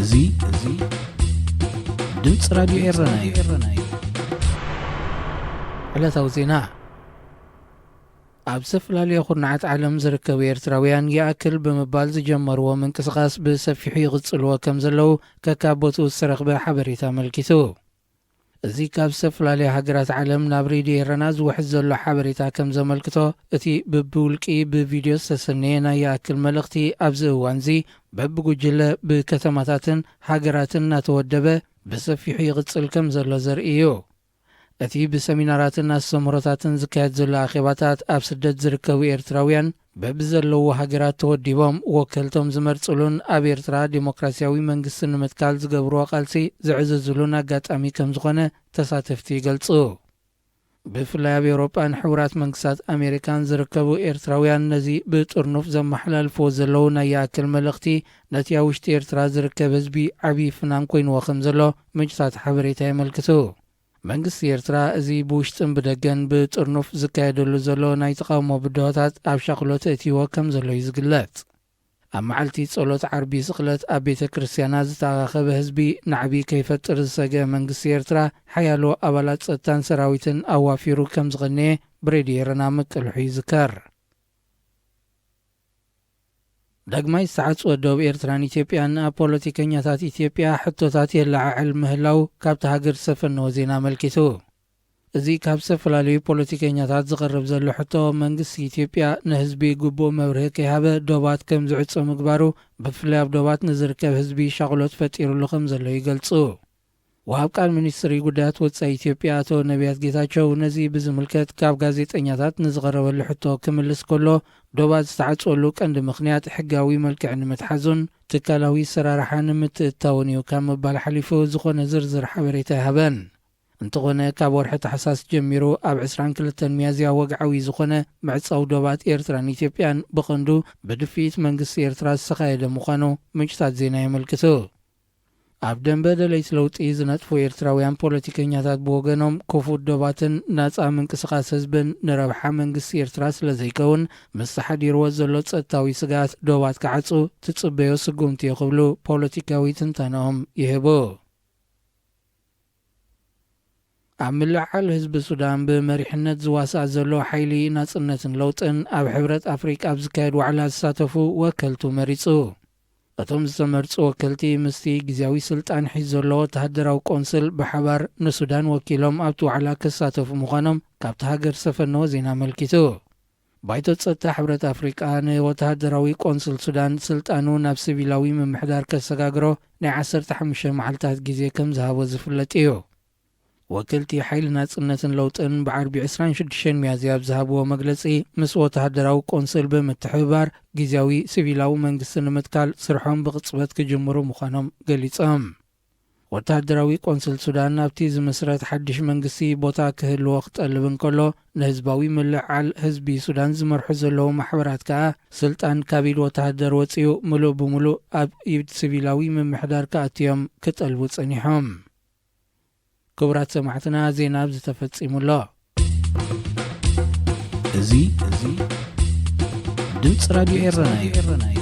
እዚ እዚ ድምፂ ራዲዮ ኤረና እዩ። ዕለታዊ ዜና። ኣብ ዝተፈላለየ ኩርናዓት ዓለም ዝርከቡ ኤርትራውያን ይኣክል ብምባል ዝጀመርዎ ምንቅስቓስ ብሰፊሑ ይቕጽልዎ ከም ዘለዉ ከካብ ቦትኡ ዝተረኽበ ሓበሬታ ኣመልኪቱ። እዚ ካብ ዝተፈላለያ ሃገራት ዓለም ናብ ሬድዮ ኤረና ዝውሕዝ ዘሎ ሓበሬታ ከም ዘመልክቶ፣ እቲ ብብውልቂ ብቪድዮ ዝተሰነየ ናይ ይኣክል መልእኽቲ ኣብዚ እዋንዚ በብጉጅለ ብከተማታትን ሃገራትን እናተወደበ ብሰፊሑ ይቕጽል ከም ዘሎ ዘርኢ እዩ። እቲ ብሰሚናራትን ኣስተምህሮታትን ዝካየድ ዘሎ ኣኼባታት ኣብ ስደት ዝርከቡ ኤርትራውያን በብዘለዎ ሃገራት ተወዲቦም ወከልቶም ዝመርጽሉን ኣብ ኤርትራ ዴሞክራሲያዊ መንግስቲ ንምትካል ዝገብርዎ ቃልሲ ዝዕዝዝሉን ኣጋጣሚ ከም ዝኾነ ተሳተፍቲ ይገልጹ። ብፍላይ ኣብ ኤውሮጳን ሕቡራት መንግስታት ኣሜሪካን ዝርከቡ ኤርትራውያን ነዚ ብጥርኑፍ ዘመሓላልፍዎ ዘለዉ ናይ ይኣክል መልእኽቲ ነቲ ኣብ ውሽጢ ኤርትራ ዝርከብ ህዝቢ ዓብዪ ፍናን ኮይንዎ ከም ዘሎ ምንጭታት ሓበሬታ የመልክቱ። መንግስቲ ኤርትራ እዚ ብውሽጥን ብደገን ብጥርኑፍ ዝካየደሉ ዘሎ ናይ ተቓውሞ ብድሆታት ኣብ ሻቕሎት እእትይዎ ከም ዘሎ እዩ ዝግለጽ። ኣብ መዓልቲ ጸሎት ዓርቢ ስቕለት ኣብ ቤተ ክርስቲያናት ዝተኣኻኸበ ህዝቢ ናዕቢ ከይፈጥር ዝሰግአ መንግስቲ ኤርትራ፣ ሓያሎ ኣባላት ጸጥታን ሰራዊትን ኣዋፊሩ ከም ዝቐነየ ብሬድዮ ኤረና ምቅልሑ ይዝከር። ዳግማይ ዝተዓጽወ ዶብ ኤርትራን ኢትዮጵያን ኣብ ፖለቲከኛታት ኢትዮጵያ ሕቶታት የለዓዕል ምህላው ካብቲ ሃገር ዝሰፈነዎ ዜና ኣመልኪቱ። እዚ ካብ ዝተፈላለዩ ፖለቲከኛታት ዝቐርብ ዘሎ ሕቶ፣ መንግስቲ ኢትዮጵያ ንህዝቢ ግቡእ መብርሂ ከይሃበ ዶባት ከም ዝዕጾ ምግባሩ፣ ብፍላይ ኣብ ዶባት ንዝርከብ ህዝቢ ሻቕሎት ፈጢሩሉ ከም ዘሎ ይገልጹ። ወሃብ ቃል ሚኒስትሪ ጉዳያት ወጻኢ ኢትዮጵያ ኣቶ ነቢያት ጌታቸው ነዚ ብዝምልከት ካብ ጋዜጠኛታት ንዝቐረበሉ ሕቶ ክምልስ ከሎ፣ ዶባት ዝተዓጽወሉ ቀንዲ ምኽንያት ሕጋዊ መልክዕ ንምትሓዙን ትካላዊ ኣሰራርሓ ንምትእትታውን እዩ ካብ ምባል ሓሊፉ ዝኾነ ዝርዝር ሓበሬታ ኣይሃበን። እንተኾነ፣ ካብ ወርሒ ታሕሳስ ጀሚሩ ኣብ ዕስራን ክልተን ሚያዝያ ወግዓዊ ዝኾነ ምዕጻው ዶባት ኤርትራን ኢትዮጵያን ብቐንዱ ብድፍኢት መንግስቲ ኤርትራ ዝተኻየደ ምዃኑ ምንጭታት ዜና የመልክቱ። ኣብ ደንበ ደለይቲ ለውጢ ዝነጥፉ ኤርትራውያን ፖለቲከኛታት ብወገኖም፣ ክፉት ዶባትን ናጻ ምንቅስቓስ ህዝብን ንረብሓ መንግስቲ ኤርትራ ስለ ዘይከውን፣ ምስ ተሓዲርዎ ዘሎ ጸጥታዊ ስግኣት ዶባት ክዓጹ ትጽበዮ ስጉምቲ እዩ ክብሉ ፖለቲካዊ ትንታነኦም ይህቡ። ኣብ ምልዕዓል ህዝቢ ሱዳን ብመሪሕነት ዝዋሳእ ዘሎ ሓይሊ ናጽነትን ለውጥን፣ ኣብ ሕብረት ኣፍሪቃ ኣብ ዝካየድ ዋዕላ ዝሳተፉ ወከልቱ መሪጹ። እቶም ዝተመርጹ ወከልቲ፣ ምስቲ ግዝያዊ ስልጣን ሒዙ ዘሎ ወተሃደራዊ ቆንስል ብሓባር ንሱዳን ወኪሎም ኣብቲ ዋዕላ ክሳተፉ ምዃኖም ካብቲ ሃገር ዝሰፈነዎ ዜና ኣመልኪቱ። ባይቶ ጸጥታ ሕብረት ኣፍሪቃ ንወተሃደራዊ ቆንስል ሱዳን ስልጣኑ ናብ ሲቪላዊ ምምሕዳር ከሰጋግሮ ናይ ዓሰርተ ሓሙሽተ መዓልታት ግዜ ከም ዝሃቦ ዝፍለጥ እዩ። ወከልቲ ሓይሊ ናጽነትን ለውጥን ብዓርቢ ዕስራን ሽዱሽተን ሚያዝያ ኣብ ዝሃብዎ መግለጺ፣ ምስ ወተሃደራዊ ቆንስል ብምትሕብባር ግዝያዊ ሲቪላዊ መንግስቲ ንምትካል ስርሖም ብቕጽበት ክጅምሩ ምዃኖም ገሊጾም። ወተሃደራዊ ቆንስል ሱዳን ናብቲ ዝምስረት ሓድሽ መንግስቲ ቦታ ክህልዎ ክጠልብ እንከሎ፣ ንህዝባዊ ምልዕዓል ህዝቢ ሱዳን ዝመርሑ ዘለዉ ማሕበራት ከኣ፣ ስልጣን ካብ ኢድ ወተሃደር ወጺኡ ምሉእ ብምሉእ ኣብ ኢድ ሲቪላዊ ምምሕዳር ክኣትዮም ክጠልቡ ጸኒሖም። ክቡራት ሰማዕትና፣ ዜና ኣብዚ ተፈጺሙ ኣሎ። እዚ እዚ ድምፂ ራዲዮ ኤረና እዩ።